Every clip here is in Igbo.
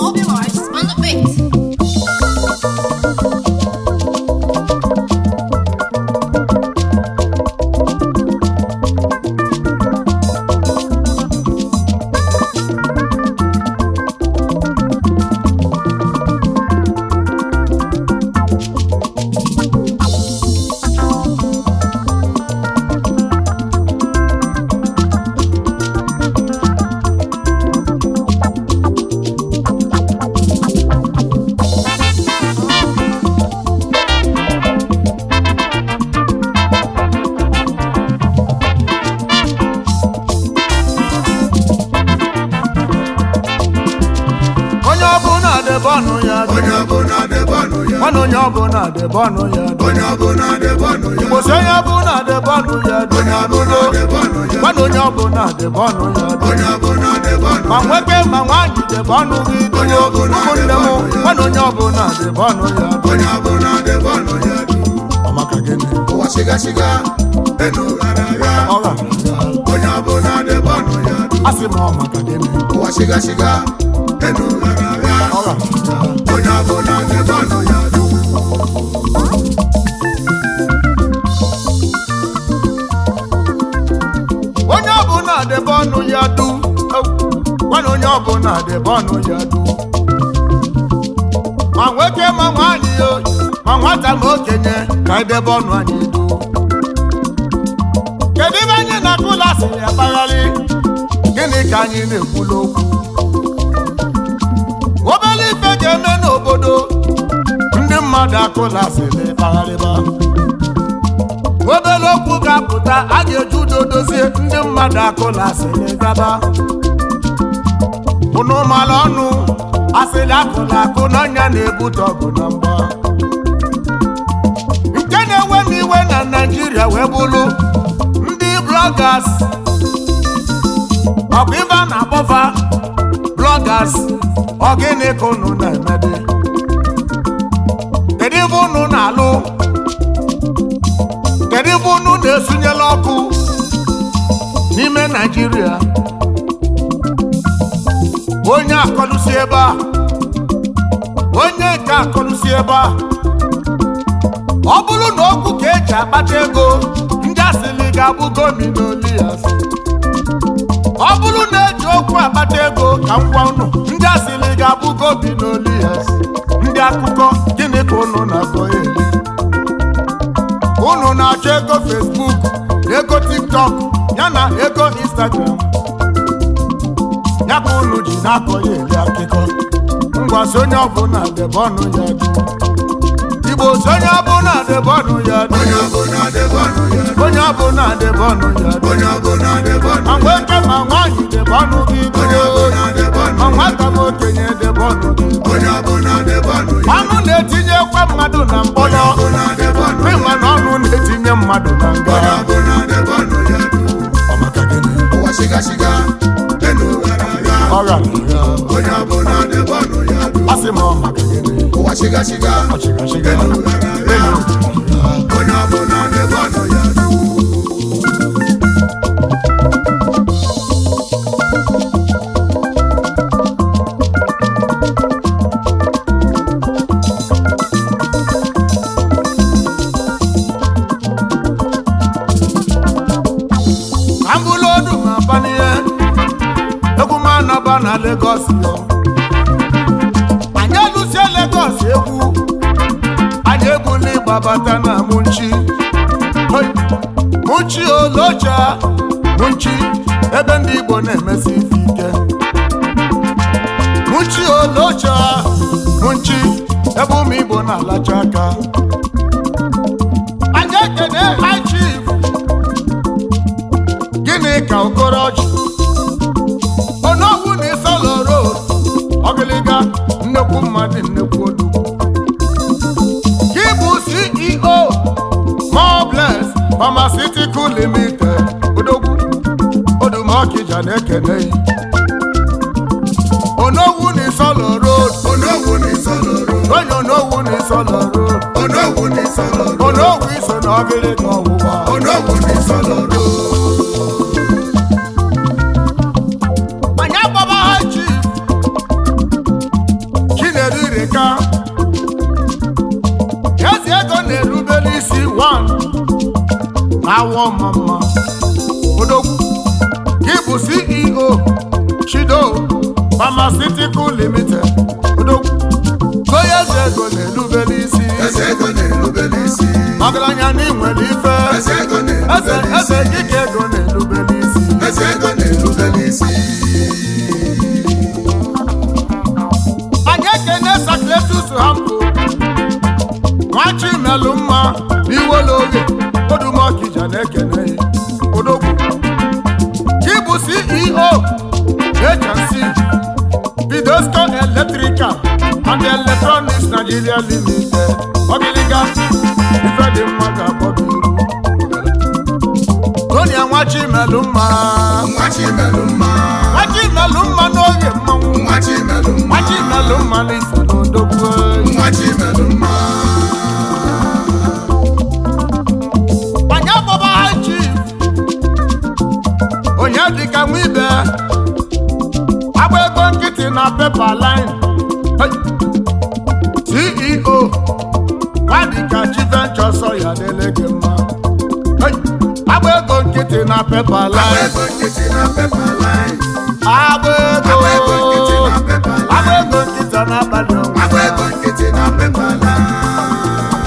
Obi Marks on the beat. Onye ọbụla debe ọnụ ya dị. Onye ọbụla debe ọnụ ya. Nwanne onye ọbụla debe ọnụ ya dị. Onye ọbụla debe ọnụ ya. Igbo sị onye ọbụla debe ọnụ ya dị. Onye ọbụla debe ọnụ ya. Nwanne onye ọbụla debe ọnụ ya dị. Onye ọbụla debe ọnụ Ma ya. nwoke ma nwaanyị debe ọnụ gị dị. Onye ọbụla Ụmụnne m, debe ọnụ ya. nwanne onye ọbụla debe ọnụ ya dị. Onye ọbụla debe ọnụ ya dị. Ọ maka gịnị? Ụwa shiga shiga, enu ghara agha. Ọ ghara agha. Onye ọbụla debe ọnụ ya dị. Asị m ọ maka gịnị? Ụwa shiga shiga, enu ghara agha. Ọ ghara agha. Onye ọbụla debe ọnụ ya dị. Onye ọbụla debe ọnụ ya du. Nwanne onye ọbụla debe ọnụ ya du. Ma nwoke ma nwaanyị yo, ma nwata ma okenye, ka anyị debe ọnụ anyị du. Kedu ebe anyị na-akụla asịrị akpagharị? Gịnị ka anyị na-ekwula okwu? Obere ife ga-eme n'obodo, ndị mmadụ akụla asịrị kpagharịba. Obere okwu ga-apụta, a ga-eji udo dozie, ndị mmadụ akụla asịrị gaba. Unu mara ọnụ asịrị akụla akụ n'ọnya na-ebute ọgụ na mgba. Nke na-ewe m iwe na Naịjirịa wee bụrụ ndị bloggers, ọ bụ ife a na-akpọfa bloggers. Ọ gịnị ka unu na-emede? Kedu ife unu na-alụ? Kedu ife unu na-esunyela ọkụ n'ime Naịjirịa? Onye akọlụsi ebe a, onye nke akọlụsi ebe a. Ọ bụrụ na okwu ka eji akpata ego, ndị asịlị ga-abụ gominolias. Ọ bụrụ na eji okwu akpata ego, ka m gwa unu, ndị asịlị ga-abụ gominolias. Ndị akụkọ, gịnị ka unu na-akọ eli? Unu na-achọ ego Facebook, ego TikTok, yana ego Instagram, ya ka unu ji na-akọ ya eri akụkọ. Ngwa, sị onye ọbụla debe ọnụ ya dị. Igbo sị onye ọbụla debe ọnụ ya dị. Onye ọbụla debe ọnụ ya dị. Onye ọbụla debe ọnụ ya dị. Onye ọbụla debe ọnụ Ma ya. nwoke ma nwaanyị, debe ọnụ gị dị. Onye ọbụla debe ọnụ Ma ya. nwata ma okenye, debe ọnụ gị. Onye ọbụla debe ọnụ ya. Ọnụ na-etinyekwa mmadụ na Onye mkpọrọ. ọbụla debe ọnụ ya. Ịma na ọnụ na-etinye mmadụ na nga. Onye ọbụla debe ọnụ ya dị. Ọ maka gịnị? Ụwa shiga shiga, enu ghara agha. Ọ ghara agha. Onye ọbụla debe ọnụ ya dị. Asị m ọ maka gịnị? Ụwa shiga shiga, Ọ chịga chịga. enu ghara agha. Onye ọbụla debe ọnụ ya dị. Ka m bụrụ odu ma banye egwu m anaba na Lagos yọ. Anyị elusie Lagos egwu, anyị egbula ịgbabata na Munchi. Hey! Munchi Olocha, Munchi ebe ndị Igbo na-emesi ife ike. Munchi Olocha, Munchi ebe ụmụ Igbo na-alacha aka. Anyị ekene High Chief gịnị ka Okorochi Onogwu na Isolo Road, ọgịlịga nnekwu mmadụ, nnekwu odogwu. Gị bụ CEO Mobles Pharmaceutical Limited. Odogwu Odumọkịja na-ekene ya. Onowu na Isolo Road. Onowu ní Isolo Road. Onye Onowu na Isolo Road. Onowu ní Isolo Road. Onowu iso na ọgịlịga ọwụwa. Onowu ní Isolo Na awọ mama odogwu gị bụ CEO Chido Pharmaceutical Limited odogwu onye eze ego na-erubere isi Eze ego na-erubere isi. Ọgaranya na inwere ife Eze ego eze na-erubere eze isi. gị ka ego na-erubere isi Eze ego na-erubere isi. Anyị ekene Sakletus Hampo nwachimelụ mma n'iwelu oge odumọkija na-ekene ya odogwu gị bụ CEO H&C Bidosco Electrical and Electronics Nigeria Limited ọgịlịga ife dị mma ga-akpọ gị iru Tonia nwachimelụ mma Nwa Chimelụ mma. Nwachimelụ mma n'oge mmanwụ Nwa Chimelụ mma. Nwachimelụ mma n'ise n'odogwu. Nwa Chimelụ mma. Anyị agbaba high chief onye dịka nwa ibe agba ego nkịtị na pepa line. Hey! CEO nwadịka chi venture sọ ya dịrị gị mma. Hey! Agba ego nkịtị na pepa Agba line. ego nkịtị na pepa line. Agba ego Agba ego nkịtị na pepa line. Agba ego nkịtị na-abalị ọnwa. Agba ego nkịtị na pepa line.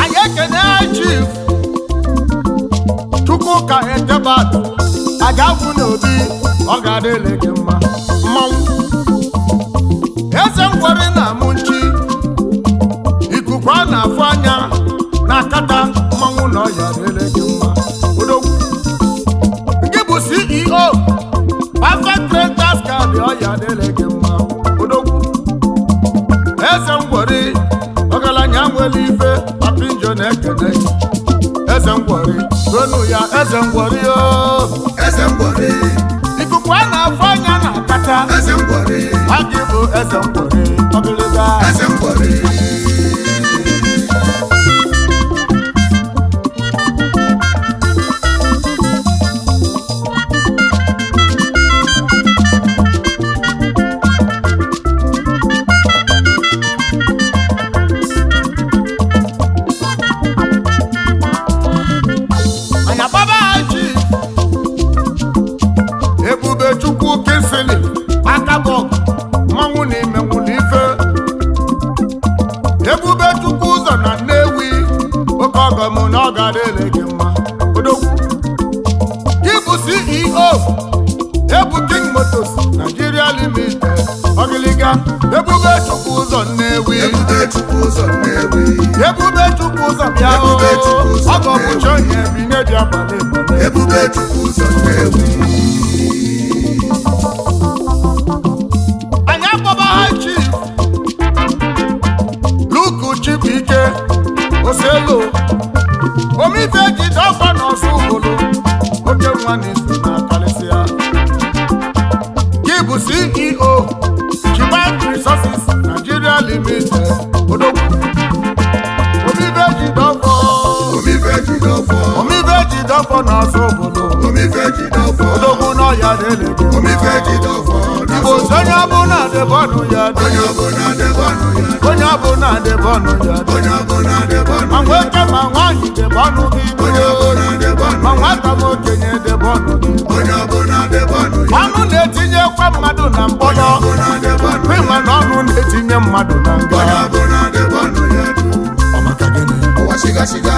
Anyị ekene high chief Chukwuka Etebat agafụ n'obi ọ ga-adịrị gị mma mmanwụ eze ngwari na amụ nchi ikuku a na-afụ anya na akata mmanwụ na ọya adịrị gị mma odogwu nke bụ CEO Perfect Renters Card ọya adịrị gị mma odogwu eze ngwari ọgaranya nwere ife papinjo na-ekene gị eze ngwari ronu ya eze ngwari o Eze ngwọrị. Ikuku a na-afụ anya na akata Eze ngwọrị. agị bụ eze ngwari ọgịlịga Eze ngwọrị. Anya baba ji ebube chukwu kinsili akabọg mmanwụ na imenwụlụ ife ebube chukwu ụzọ na nnewi oke ọgọm na ọ ga-adịrị gị mma odogwu gị bụ CEO Ebu King Motors Nigeria Limited ọgịlịga ebube chukwu ụzọ nnewi Ebube Chukwu ụzọ Nnewi. Ebube chukwu ụzọ bịa o Ebube Chukwu ụzọ ọgọ bụchi onye bi n'ebi abalị abalị. Ebube Chukwu ụzọ Nnewi. Anyị akpọba high chief Luke Chibuike Oselo omife ji dọkwa n'ọsụ ụbụlụ oke nwa na-eso na karịsịa gị bụ CEO Chibank Resources Nigeria Limited odogwu omife ji dọkwa Omife Jidofọ. omife ji dọkwa n'ọsụ ụbụlụ Omife Jidofọ. odogwu n'ọya dịrị gị mma. Omife Jidofọ. Igbo sị onye ọbụla debe ọnụ ya dị Onye ọbụla debe ọnụ ya dị. Onye ọbụla debe ọnụ ya dị. Onye ọbụla debe ọnụ Ma ya dị. nwoke ma nwaanyị debe ọnụ gị Onye ọbụla debe ọnụ ma ya dị. nwata ma okenye debe ọnụ gị. Onye ọbụla debe ọnụ ya dị. Ọnụ na-etinyekwa mmadụ na Onye mkpọrọ ọbụla debe ọnụ ya ịma dị. na ọnụ na-etinye mmadụ na nga. Onye ọbụla debe ọnụ ya dị. Ọ maka gịnị? Ụwa shiga shiga,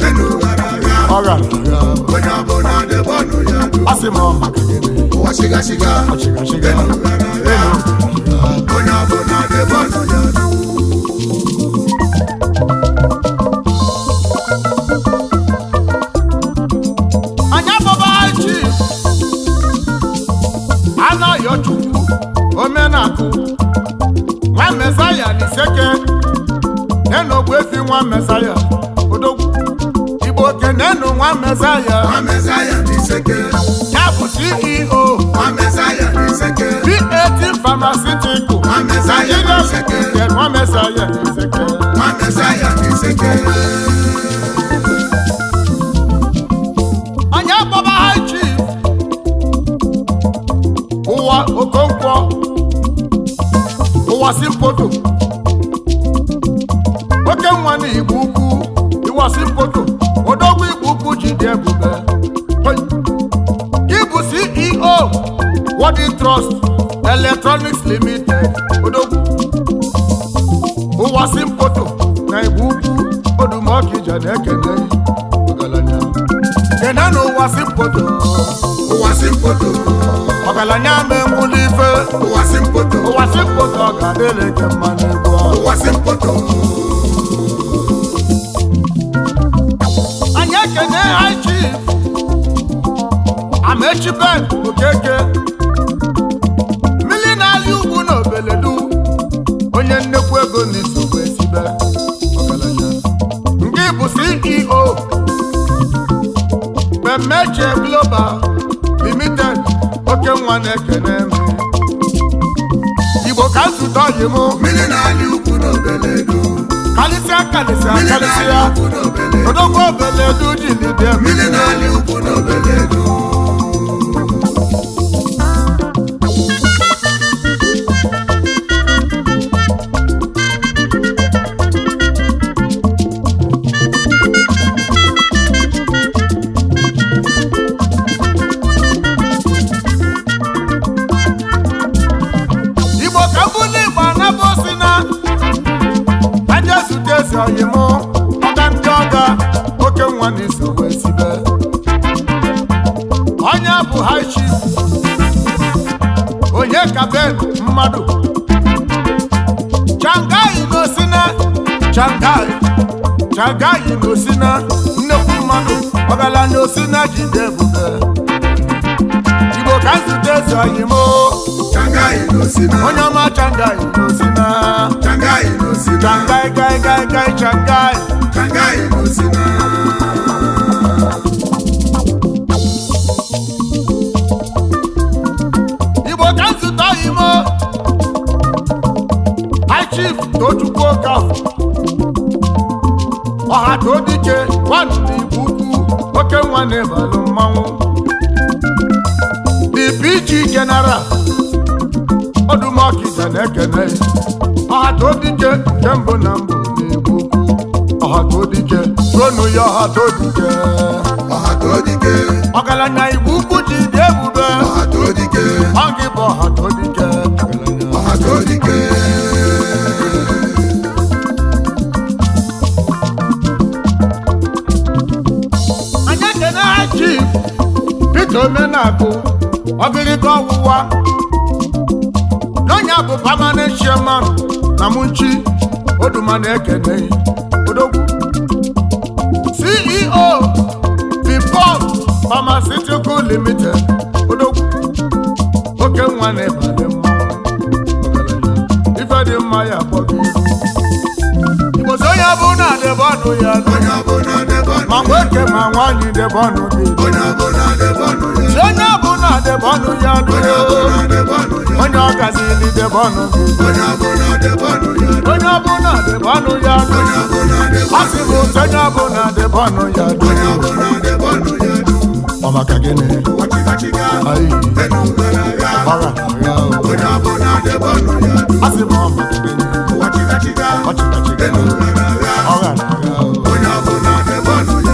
enu ghara agha. Ọ ghara agha. Onye ọbụla debe ọnụ ya dị. Ọ sị ma ọ maka gịnị? Ụwa shiga shiga, Ọ chịga chịga. enu ghara agha. Onye ọbụla debe ọnụ ya dị. Anyị abụba chief Anayo Chukwu Omenakụ nwa Mesaya n'Iseke nenu Ogbuefi nwa Mesaya odogwu Igbo kenenu nwa Mesaya Nwa Mesaya n'Iseke. Ya bụ CEO Nwa Mesaya n'Iseke. VAT Pharmaceutical Nwa Mesaya Nigeria n'Iseke. Limited nwa Mesaya n'Iseke. Nwa Mesaya n'Iseke. Anyị akpọba high chief ụwa Okonkwo ụwa simpoto oke nwa na Igbo ukwu iwa Simpoto odogwu Igbo Ukwu ji dị ebube. Gị bụ CEO World Trust Electronics Limited odogwu Ụwa Simpoto na Igbo Ukwu Odumọkija na-ekene ọgaranya. Kene na Ụwa Simpoto. Ụwa Simpoto. Ọgaranya ma enwula ife. Ụwa Simpoto. Ụwa Simpoto ọ ga-adịrị gị mma n'egwu ahụ. Ụwa Simpoto. Anyị ekene High Chief Amechi Ben Okeke, mmiri na-alị ugwu na Obeledu, onye nnekwu ego na isogbu esibe ọgaranya. Nke bụ CEO Bemeche Global Limited, oke nwa na-ekene m. Igbo ka nzute ọyị m. Mmiri na-alị ugwu na Obeledu. Kalịsịa kalịsịa Mmiri na-alị kalịsịa ugwu na Obeledu. Odogwu Obeledu jiri dị. Mmiri na-alị ugwu na Obeledu. Igbo ka mbụlụ Igbo anaba osi na aja zute ezi ọyị mụ ọga ndị ọga oke nwa na iso wee sibe. Onye bụ High Chief onye ka Ben mmadụ Changai n'osina Changai Changai n'osina nnekwu mmadụ ọgaranya osina jide ebube. Igbo ka nzute ezi ọyị mụ. Changai n'Osina. Onye ọma Changai n'osina. Changai n'Osina. Changai gai gai gai Changai. Changai n'Osina. Igbo ka nzute ọyị mụ High Chief Tochukwu Okafor ọha todike nwanne Igbo Ukwu oke nwa na-ebalụ mmanwụ, the PG General Odumọkija na-ekene ọha todike nke mbụ na mbụ n'Igbo Ukwu. Ọha todike ronu ya, ọha todike. Ọha todike. Ọgaranya Igbo Ukwu ji dị ebube. Ọha todike. Ọ gị bụ ọha todike ọgaranya. Ọha todike. Anyị ekene High Chief Peter Omenakụ ọgịrịga ọwụwa n'onye bụ permanent chairman na Munchi Oduma na-ekene odogwu, CEO Bipol Pharmaceutical Limited odogwu oke nwa na-ebale mmanwụ ọgaranya. Ife dị mma ya akpọ gị iru. Igbo sị onye bụ na adebe ọnụ ya nụ. Onye ọbụla debe ọnụ Ma ya. nwoke ma nwaanyị debe ọnụ gị. Onye ọbụla debe ọnụ ya. Si onye ọbụla debe ọnụ ya nụ. Onye ọbụla debe ọnụ ya. Onye ọgazili debe ọnụ gị. Onye ọbụla debe ọnụ ya. Onye ọbụla debe ọnụ ya nụ. Onye ọbụla debe Ọ sị bụ onye ọbụla debe ọnụ ya nụ. Onye ọbụla debe ọnụ ya. Ọ maka gịnị? Ụwa chịga chịga. Ayi. Enu gara aga. Ọra na-agha o. Onye ọbụla debe ọnụ ya. Ọ sị m ọ maka gịnị? Ụwa chịga chịga. Ọ chịga chịga. Enu gara aga. Ọra na-agha o. Onye ọbụla debe ọnụ ya.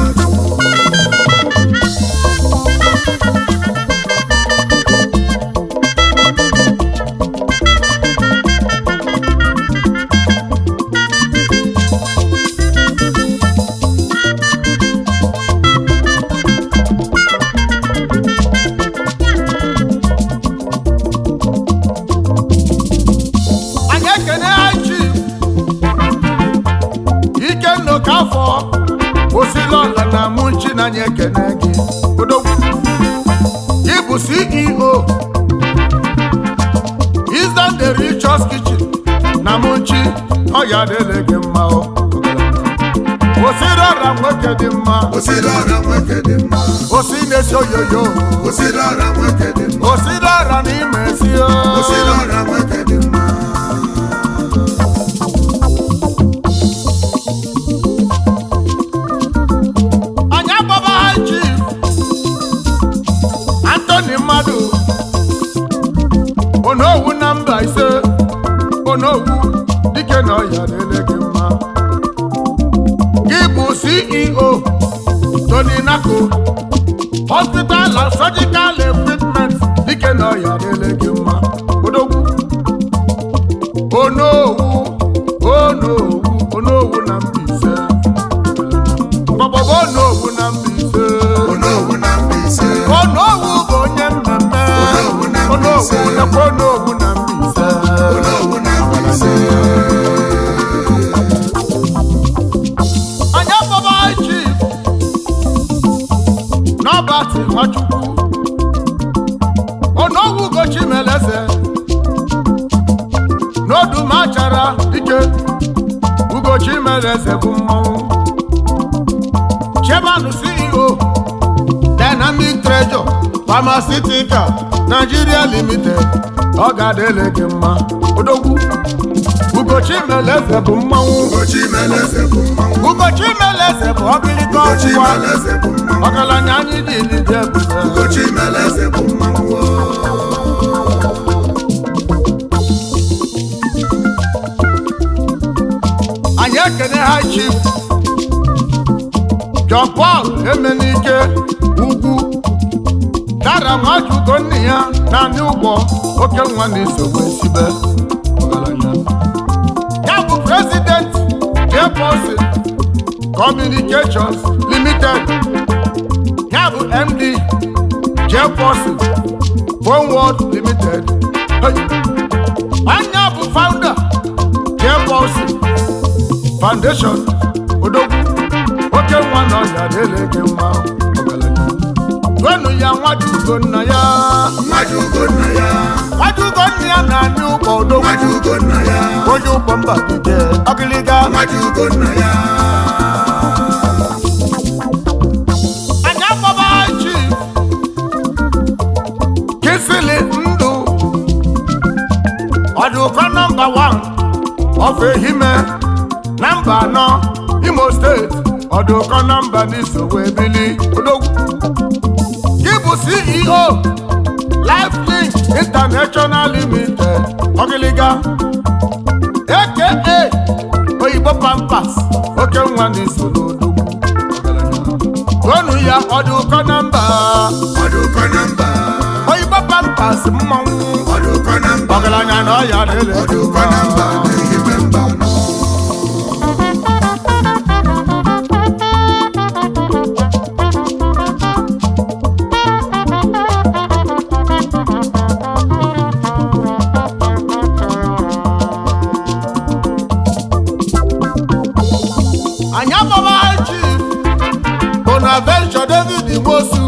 Anyị ekene High Chief Ikenna Okafọ Osilọla na Munchi na anyị ekene gị odogwu. Gị bụ CEO Eastern The Richest Kitchen na Munchi, ọya adịla gị mma o. Osiri ọra nwoke dị mma. Osiri ọra nwoke dị mma. Osi na-esi oyoyo. Osiri ọra nwoke dị mma. Osiri ọra na ime esi o. Osiri ọra nwoke dị mma. Anyị agbaba High Chief Anthony mmadụ Onowu na mba ise, Onowu dike na ọya lele gị mma. Gị bụ CEO Tony Nako Hospital and Surgical Equipment dike na ọya adịla gị mma odogwu Onowu Onowu Onowu na Mbaise Mgbọgbọgbọ Onowu na Mbaise Onowu na Mbaise. Onowu bụ onye mmemme Onowu na Mbaise. Onowu nakwa Onowu na Mbaise Onowu na Mbaise. Anyị akpọba Chief Nọbat Nwachukwu Onowu Ugochimeleze n'Odumachara dike Ugochimeleze bụ mmọnwụ Chairman CEO Dynamic Treasure Pharmaceutical Nigeria Limited ọ ga-adịle gị mma odogwu Ugochimeleze bụ mmọnwụ Ugochimeleze bụ mmanwụ. Ugochimeleze bụ ọgịlịga ọgwụgwa Ugochimeleze bụ mmanwụ. ọgaranya anyị ji dị ebube Ugochimeleze bụ mmanwụ. Anyị ekene ha Chief John Paul Emenike ugwu dara nwajugo nne ya naanị ụgbọ oke nwa na-esogbu esibe ọgaranya ya bụ President Jefferson Communications Limited ya bụ MD Jefferson Phone World Limited. Hey. Anya bụ founder Jefferson Foundation odogwu oke nwa na ọya na-ele gị mma ọgaranya wenu ya nwajugo nna ya Nwajugo nna ya. nwajugo nna ya na-anyị ụgbọ odogwu Nwajugo nna ya. onye ụgbọ mba dike ọgịlịga Nwajugo nna ya. Anyị akpọba Chief Kisili Ndụ ọdụkọ nọmba 1 of Ehime na mba anọ Imo Steeti ọdụkọ nọmba n'isowe ebili odogwu gị bụ CEO Lifelink International Limited ọgịlịga aka oyibo Pampas oke nwa n'iso n'odogwu onu ya ọdụkọ na mba Ọdụkọ na mba. Oyibo Pampas mmanwụ Ọdụkọ na mba. Ọgaranya na ọya dịrị Ọdụkọ na mba. N'ehime mba nọ. Anyị agbaba Chief Bonaventure David Nwosu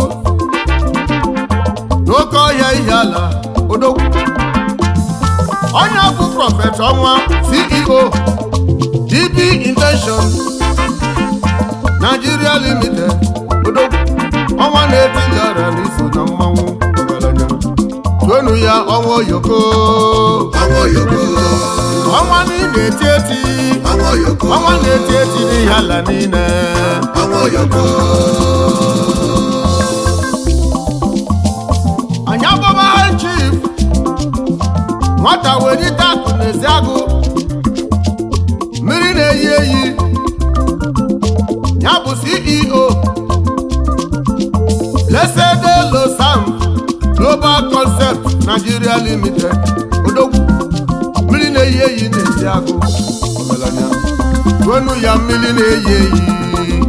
n'oke ọhịa ihe ala odogwu onye bụ Prophet Ọnwa CEO DB Invention Nigeria Limited odogwu ọnwa na-etili ọrịa n'iso na mmanwụ ọgaranya tuonu ya ọnwa oyoko Ọnwa oyoko. Ọnwa niile eti eti Ọnwa oyoko. Ọnwa na-eti eti n'ihe ala niile Ọnwa oyoko. Anyị agbaba Chief nwata werite akụ n'ezi agụ mmiri na-eyi eyi ya bụ CEO Blessed Sam Global Concept Nigeria Limited odogwu mmiri na-eyi eyi n'ezi agụ ọgaranya wenu ya mmiri na-eyi eyi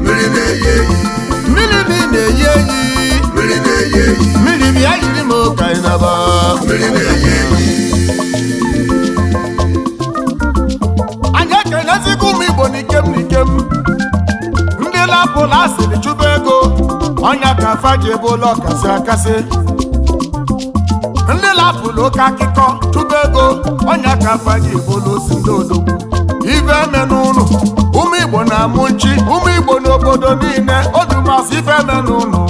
Mmiri na-eyi eyi. Mmiri na-eyi eyi Mmiri na-eyi eyi. Mmiri bịa yiri m ka ị naba Mmiri na-eyi eyi. Anyị ekenezigo ụmụ Igbo n'ikem n'ikem ndị lapụla asịrị chụba ego ọnya ka afa ji ebe ụlọ kasị akasị ndị lapụlụ oke akụkọ chụba ego ọnya ka afa ji ebe ụlọ osi ndị odogwu ife eme n'ụlọ ụmụ Igbo na-amụ nchi ụmụ Igbo n'obodo niile odumasị ife eme n'ụlọ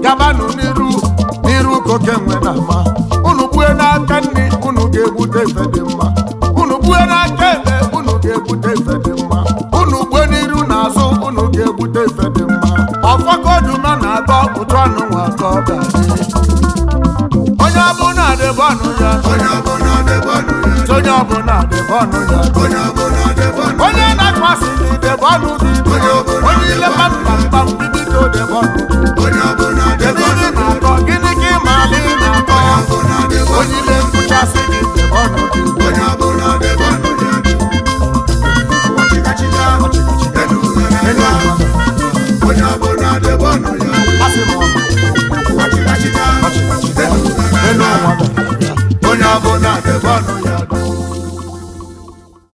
gabanụ n'iru n'iru ka oke nwe na ama unu gbue n'aka nri unu ga-egbute ife dị mma unu gbue n'aka ekpe unu ga-egbute ife dị mma unu gbue n'iru na azụ unu ga-egbute ife dị mma ọfọgoduma na-atọ ụtụ anụ nwa atọ ga-adị onye ọbụla adịbe ọnụ ya Onye ọbụla debe ọnụ ya. Onye ọbụla adịbe ọnụ ya Onye ọbụla debe ọnụ. Onye na-akpasị debe ọnụ gị Onye ọbụla Onye ile kpamkpamkpam, biko debe ọnụ. Onye ọbụla Kedu debe ihe ị ọnụ. na-akọ? Gịnị ka ị maara ị na-akọ? Onye ọbụla debe ọnụ. Onye ile nkwụchasị gị, debe ọnụ gị. Onye ọbụla debe ọnụ ya. Ụwa chịgachịga, elu ụwa na-aga. Onye ọbụla debe ọnụ ya. Asị m ọma. Ụwa chịgachịga, elu ụwa Elu na-aga. ụwa. Onye ọbụla